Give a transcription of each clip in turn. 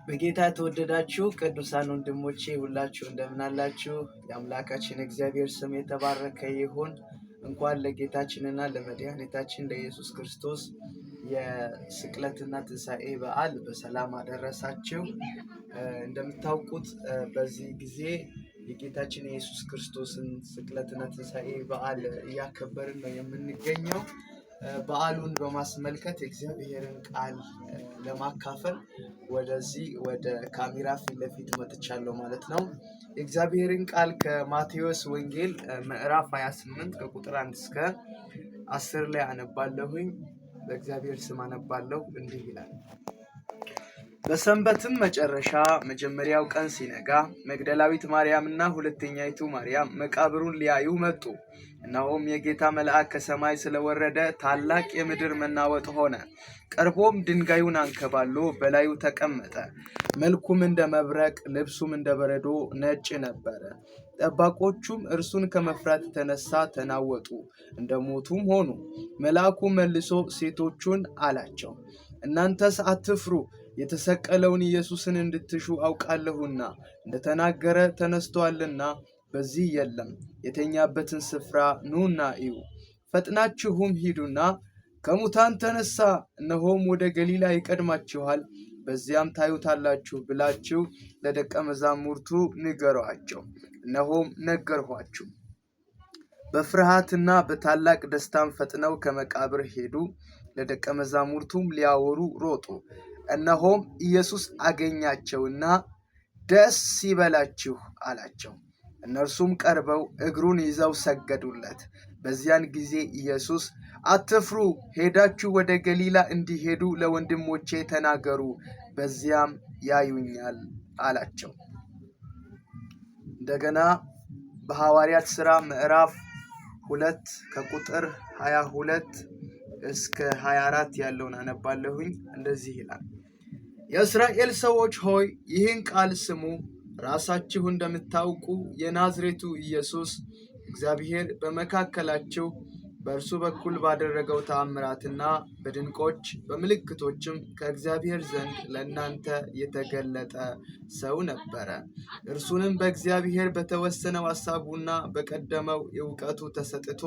በጌታ የተወደዳችሁ ቅዱሳን ወንድሞቼ ሁላችሁ እንደምናላችሁ፣ የአምላካችን እግዚአብሔር ስም የተባረከ ይሁን። እንኳን ለጌታችንና ለመድኃኒታችን ለኢየሱስ ክርስቶስ የስቅለትና ትንሣኤ በዓል በሰላም አደረሳችሁ። እንደምታውቁት በዚህ ጊዜ የጌታችን የኢየሱስ ክርስቶስን ስቅለትና ትንሣኤ በዓል እያከበርን ነው የምንገኘው። በዓሉን በማስመልከት የእግዚአብሔርን ቃል ለማካፈል ወደዚህ ወደ ካሜራ ፊት ለፊት መጥቻለሁ ማለት ነው። የእግዚአብሔርን ቃል ከማቴዎስ ወንጌል ምዕራፍ 28 ከቁጥር 1 እስከ 10 ላይ አነባለሁኝ። በእግዚአብሔር ስም አነባለሁ። እንዲህ ይላል። በሰንበትም መጨረሻ መጀመሪያው ቀን ሲነጋ መግደላዊት ማርያምና ሁለተኛይቱ ማርያም መቃብሩን ሊያዩ መጡ። እነሆም የጌታ መልአክ ከሰማይ ስለወረደ ታላቅ የምድር መናወጥ ሆነ። ቀርቦም ድንጋዩን አንከባሎ በላዩ ተቀመጠ። መልኩም እንደ መብረቅ፣ ልብሱም እንደ በረዶ ነጭ ነበረ። ጠባቆቹም እርሱን ከመፍራት የተነሳ ተናወጡ፣ እንደ ሞቱም ሆኑ። መልአኩ መልሶ ሴቶቹን አላቸው፣ እናንተስ አትፍሩ፣ የተሰቀለውን ኢየሱስን እንድትሹ አውቃለሁና እንደተናገረ ተነስቶአልና በዚህ የለም። የተኛበትን ስፍራ ኑና እዩ። ፈጥናችሁም ሂዱና ከሙታን ተነሳ፣ እነሆም ወደ ገሊላ ይቀድማችኋል፣ በዚያም ታዩታላችሁ ብላችሁ ለደቀ መዛሙርቱ ንገሯቸው። እነሆም ነገርኋችሁ። በፍርሃትና በታላቅ ደስታም ፈጥነው ከመቃብር ሄዱ፣ ለደቀ መዛሙርቱም ሊያወሩ ሮጡ። እነሆም ኢየሱስ አገኛቸውና ደስ ይበላችሁ አላቸው። እነርሱም ቀርበው እግሩን ይዘው ሰገዱለት። በዚያን ጊዜ ኢየሱስ አትፍሩ፣ ሄዳችሁ ወደ ገሊላ እንዲሄዱ ለወንድሞቼ ተናገሩ፣ በዚያም ያዩኛል አላቸው። እንደገና በሐዋርያት ሥራ ምዕራፍ 2 ከቁጥር 22 እስከ 24 ያለውን አነባለሁኝ። እንደዚህ ይላል። የእስራኤል ሰዎች ሆይ ይህን ቃል ስሙ። ራሳችሁ እንደምታውቁ የናዝሬቱ ኢየሱስ እግዚአብሔር በመካከላችሁ በእርሱ በኩል ባደረገው ተአምራትና በድንቆች በምልክቶችም ከእግዚአብሔር ዘንድ ለእናንተ የተገለጠ ሰው ነበረ። እርሱንም በእግዚአብሔር በተወሰነው ሐሳቡና በቀደመው እውቀቱ ተሰጥቶ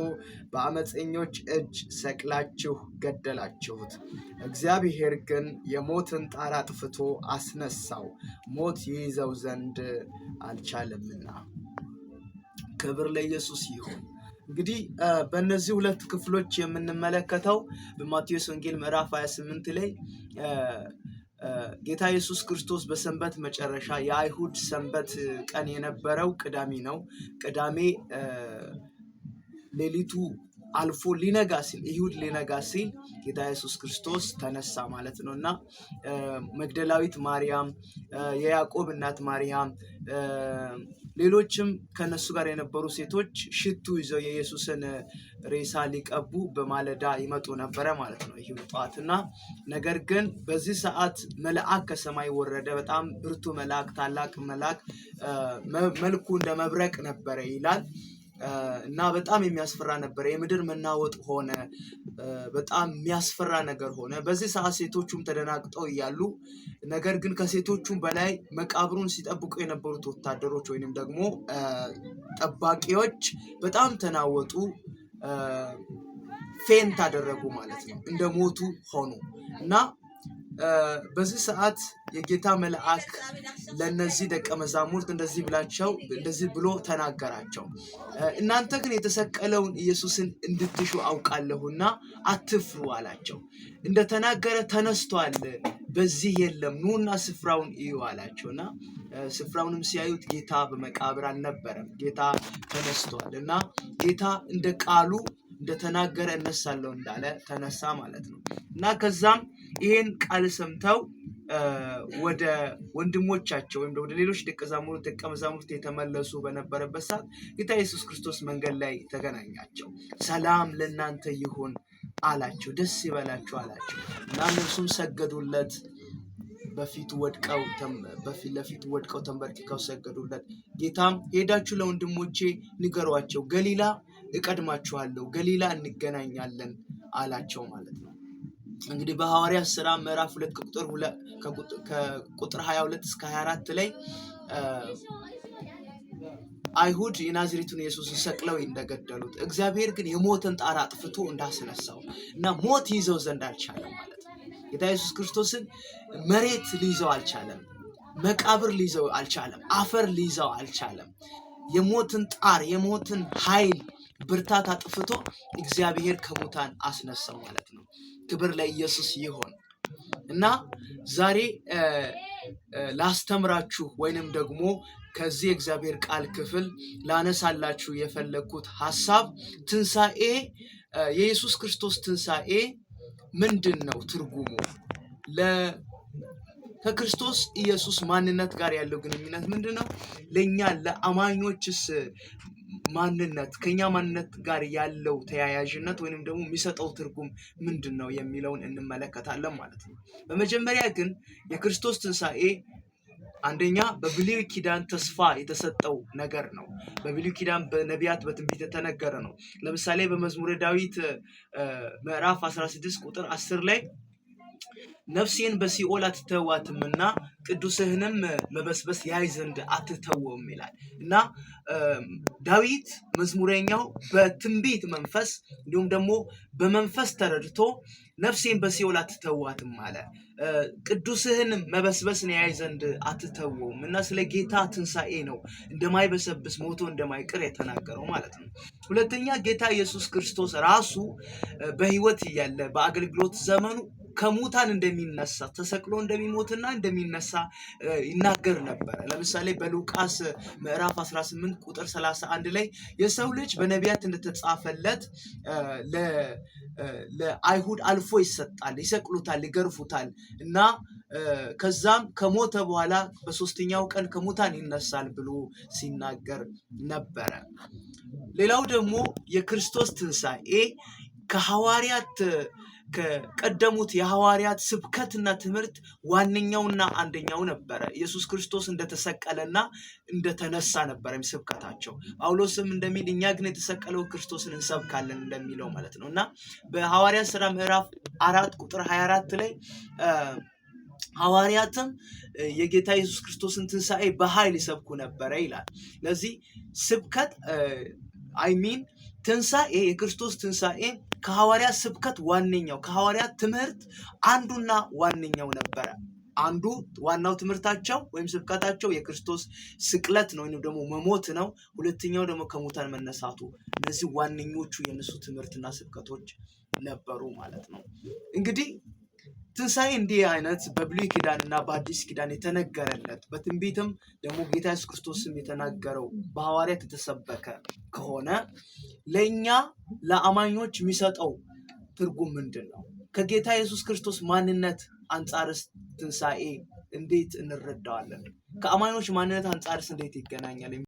በአመፀኞች እጅ ሰቅላችሁ ገደላችሁት። እግዚአብሔር ግን የሞትን ጣር አጥፍቶ አስነሳው፣ ሞት ይይዘው ዘንድ አልቻለምና። ክብር ለኢየሱስ ይሁን። እንግዲህ በእነዚህ ሁለት ክፍሎች የምንመለከተው በማቴዎስ ወንጌል ምዕራፍ 28 ላይ ጌታ ኢየሱስ ክርስቶስ በሰንበት መጨረሻ የአይሁድ ሰንበት ቀን የነበረው ቅዳሜ ነው። ቅዳሜ ሌሊቱ አልፎ ሊነጋ ሲል፣ እሁድ ሊነጋ ሲል ጌታ ኢየሱስ ክርስቶስ ተነሳ ማለት ነው። እና መግደላዊት ማርያም፣ የያዕቆብ እናት ማርያም፣ ሌሎችም ከነሱ ጋር የነበሩ ሴቶች ሽቱ ይዘው የኢየሱስን ሬሳ ሊቀቡ በማለዳ ይመጡ ነበረ ማለት ነው፣ ይህ ጠዋት። እና ነገር ግን በዚህ ሰዓት መልአክ ከሰማይ ወረደ። በጣም ብርቱ መልአክ፣ ታላቅ መልአክ፣ መልኩ እንደ መብረቅ ነበረ ይላል። እና በጣም የሚያስፈራ ነበረ። የምድር መናወጥ ሆነ። በጣም የሚያስፈራ ነገር ሆነ። በዚህ ሰዓት ሴቶቹም ተደናግጠው እያሉ፣ ነገር ግን ከሴቶቹም በላይ መቃብሩን ሲጠብቁ የነበሩት ወታደሮች ወይንም ደግሞ ጠባቂዎች በጣም ተናወጡ። faint አደረጉ ማለት ነው። እንደ ሞቱ ሆኑ። እና በዚህ ሰዓት የጌታ መልአክ ለነዚህ ደቀ መዛሙርት እንደዚህ ብላቸው እንደዚህ ብሎ ተናገራቸው። እናንተ ግን የተሰቀለውን ኢየሱስን እንድትሹ አውቃለሁና አትፍሩ አላቸው። እንደተናገረ ተነስቷል፣ በዚህ የለም፣ ኑና ስፍራውን እዩ አላቸው። እና ስፍራውንም ሲያዩት ጌታ በመቃብር አልነበረም፣ ጌታ ተነስቷል። እና ጌታ እንደ ቃሉ እንደተናገረ እነሳለሁ እንዳለ ተነሳ ማለት ነው። እና ከዛም ይሄን ቃል ሰምተው ወደ ወንድሞቻቸው ወይም ወደ ሌሎች ደቀ መዛሙርት የተመለሱ በነበረበት ሰዓት ጌታ ኢየሱስ ክርስቶስ መንገድ ላይ ተገናኛቸው። ሰላም ለእናንተ ይሁን አላቸው። ደስ ይበላችሁ አላቸው። እና እነርሱም ሰገዱለት። በፊቱ ወድቀው በፊት ለፊቱ ወድቀው ተንበርክከው ሰገዱለት። ጌታም ሄዳችሁ ለወንድሞቼ ንገሯቸው፣ ገሊላ እቀድማችኋለሁ፣ ገሊላ እንገናኛለን አላቸው ማለት ነው። እንግዲህ በሐዋርያት ሥራ ምዕራፍ 2 ከቁጥር 22 እስከ 24 ላይ አይሁድ የናዝሬቱን ኢየሱስን ሰቅለው እንደገደሉት፣ እግዚአብሔር ግን የሞትን ጣር አጥፍቶ እንዳስነሳው እና ሞት ይዘው ዘንድ አልቻለም ማለት ነው። ጌታ ኢየሱስ ክርስቶስን መሬት ሊይዘው አልቻለም። መቃብር ሊይዘው አልቻለም። አፈር ሊይዘው አልቻለም። የሞትን ጣር፣ የሞትን ኃይል ብርታት አጥፍቶ እግዚአብሔር ከሙታን አስነሳው ማለት ነው። ክብር ለኢየሱስ ይሆን እና ዛሬ ላስተምራችሁ ወይንም ደግሞ ከዚህ የእግዚአብሔር ቃል ክፍል ላነሳላችሁ የፈለግኩት ሀሳብ ትንሣኤ፣ የኢየሱስ ክርስቶስ ትንሣኤ ምንድን ነው ትርጉሙ? ከክርስቶስ ኢየሱስ ማንነት ጋር ያለው ግንኙነት ምንድን ነው? ለእኛ ለአማኞችስ ማንነት፣ ከኛ ማንነት ጋር ያለው ተያያዥነት ወይንም ደግሞ የሚሰጠው ትርጉም ምንድን ነው የሚለውን እንመለከታለን ማለት ነው። በመጀመሪያ ግን የክርስቶስ ትንሣኤ አንደኛ በብሉይ ኪዳን ተስፋ የተሰጠው ነገር ነው። በብሉይ ኪዳን በነቢያት በትንቢት የተነገረ ነው። ለምሳሌ በመዝሙረ ዳዊት ምዕራፍ 16 ቁጥር 10 ላይ ነፍሴን በሲኦል አትተዋትምና ቅዱስህንም መበስበስ ያይ ዘንድ አትተወውም ይላል። እና ዳዊት መዝሙረኛው በትንቢት መንፈስ እንዲሁም ደግሞ በመንፈስ ተረድቶ ነፍሴን በሲኦል አትተዋትም አለ። ቅዱስህንም መበስበስን ያይ ዘንድ አትተወውም እና ስለ ጌታ ትንሣኤ ነው እንደማይበሰብስ፣ ሞቶ እንደማይቀር የተናገረው ማለት ነው። ሁለተኛ ጌታ ኢየሱስ ክርስቶስ ራሱ በሕይወት እያለ በአገልግሎት ዘመኑ ከሙታን እንደሚነሳ፣ ተሰቅሎ እንደሚሞትና እንደሚነሳ ይናገር ነበረ። ለምሳሌ በሉቃስ ምዕራፍ 18 ቁጥር 31 ላይ የሰው ልጅ በነቢያት እንደተጻፈለት ለአይሁድ አልፎ ይሰጣል፣ ይሰቅሉታል፣ ይገርፉታል እና ከዛም ከሞተ በኋላ በሶስተኛው ቀን ከሙታን ይነሳል ብሎ ሲናገር ነበረ። ሌላው ደግሞ የክርስቶስ ትንሣኤ ከሐዋርያት፣ ከቀደሙት የሐዋርያት ስብከትና ትምህርት ዋነኛውና አንደኛው ነበረ። ኢየሱስ ክርስቶስ እንደተሰቀለና እንደተነሳ ነበረ ስብከታቸው። ጳውሎስም እንደሚል እኛ ግን የተሰቀለው ክርስቶስን እንሰብካለን እንደሚለው ማለት ነው። እና በሐዋርያት ስራ ምዕራፍ 4 ቁጥር 24 ላይ ሐዋርያትም የጌታ ኢየሱስ ክርስቶስን ትንሣኤ በኃይል ይሰብኩ ነበረ ይላል። ለዚህ ስብከት፣ I mean ትንሣኤ፣ የክርስቶስ ትንሣኤ ከሐዋርያት ስብከት ዋነኛው፣ ከሐዋርያት ትምህርት አንዱና ዋነኛው ነበረ። አንዱ ዋናው ትምህርታቸው ወይም ስብከታቸው የክርስቶስ ስቅለት ነው ወይም ደግሞ መሞት ነው። ሁለተኛው ደግሞ ከሙታን መነሳቱ። እነዚህ ዋነኞቹ የእነሱ ትምህርትና ስብከቶች ነበሩ ማለት ነው። እንግዲህ ትንሣኤ እንዲህ አይነት በብሉይ ኪዳን እና በአዲስ ኪዳን የተነገረለት፣ በትንቢትም ደግሞ ጌታ ኢየሱስ ክርስቶስም የተናገረው፣ በሐዋርያት የተሰበከ ከሆነ ለእኛ ለአማኞች የሚሰጠው ትርጉም ምንድን ነው? ከጌታ ኢየሱስ ክርስቶስ ማንነት አንጻርስ ትንሣኤ እንዴት እንረዳዋለን? ከአማኞች ማንነት አንጻርስ እንዴት ይገናኛል?